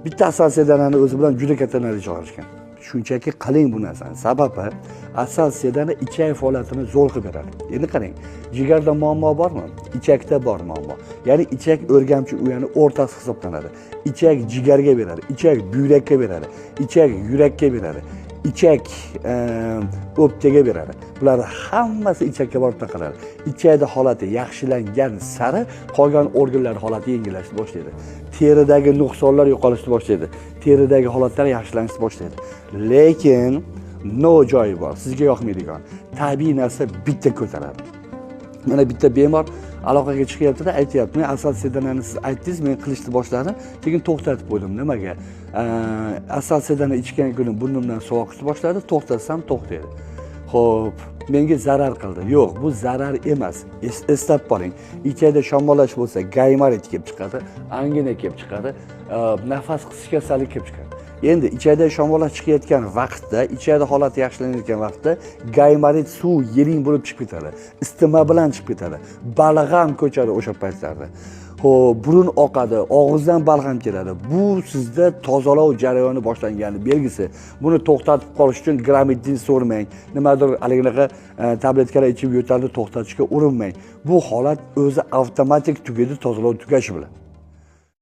Bitta asal sedanani o'zi bilan juda katta natija olishgan. Shunchaki qiling bu narsani. Sababi asal sedana ichak faoliyatini zo'r qilib beradi. Endi qarang, jigarda muammo bormi? Ichakda bor muammo. Ya'ni ichak o'rgamchi uyani o'rtasi hisoblanadi. Ichak jigarga beradi, ichak buyrakka beradi, ichak yurakka beradi, ichak o'pkaga beradi. Bular hammasi ichakka borib taqaladi. Ichakda holati yaxshilangan sari qolgan organlar holati yengillashishni boshlaydi. Teridagi nuqsonlar yo'qolishni boshlaydi. Teridagi holatlar yaxshilanishni boshlaydi. Lekin no joyi bor, sizga yoqmaydigan. Tabiiy narsa bitta ko'taradi. Mana bitta bemor aloqaga chiqyapti-da, aytyapti: "Men asal sedanani siz aytdingiz, men qilishni boshladim, keyin to'xtatib qo'ydim. Nimaga? Asal sedana ichgan kunim burnimdan suv oqishni boshladi, to'xtatsam to'xtaydi. Xo'p, menga zarar qildi." Yo'q, bu zarar emas. Eslab qoling. Ichakda shamollash bo'lsa, gaymorit kelib chiqadi, angina kelib chiqadi, nafas qisish kasalligi kelib chiqadi. Endi ichakda shamollash chiqayotgan vaqtda, ichakda holati yaxshilanayotgan vaqtda gaymorit suv yiring bo'lib chiqib ketadi. Isitma bilan chiqib ketadi. Balg'am ko'chadi o'sha paytlarda. Xo'p, burun oqadi, og'izdan balg'am keladi. Bu sizda tozalov jarayoni boshlangani belgisi. Buni to'xtatib qolish uchun gramidin so'rmang. Nimadir haliginaqa tabletkalar ichib yo'talni to'xtatishga urinmang. Bu holat o'zi avtomatik tugaydi tozalov tugashi bilan.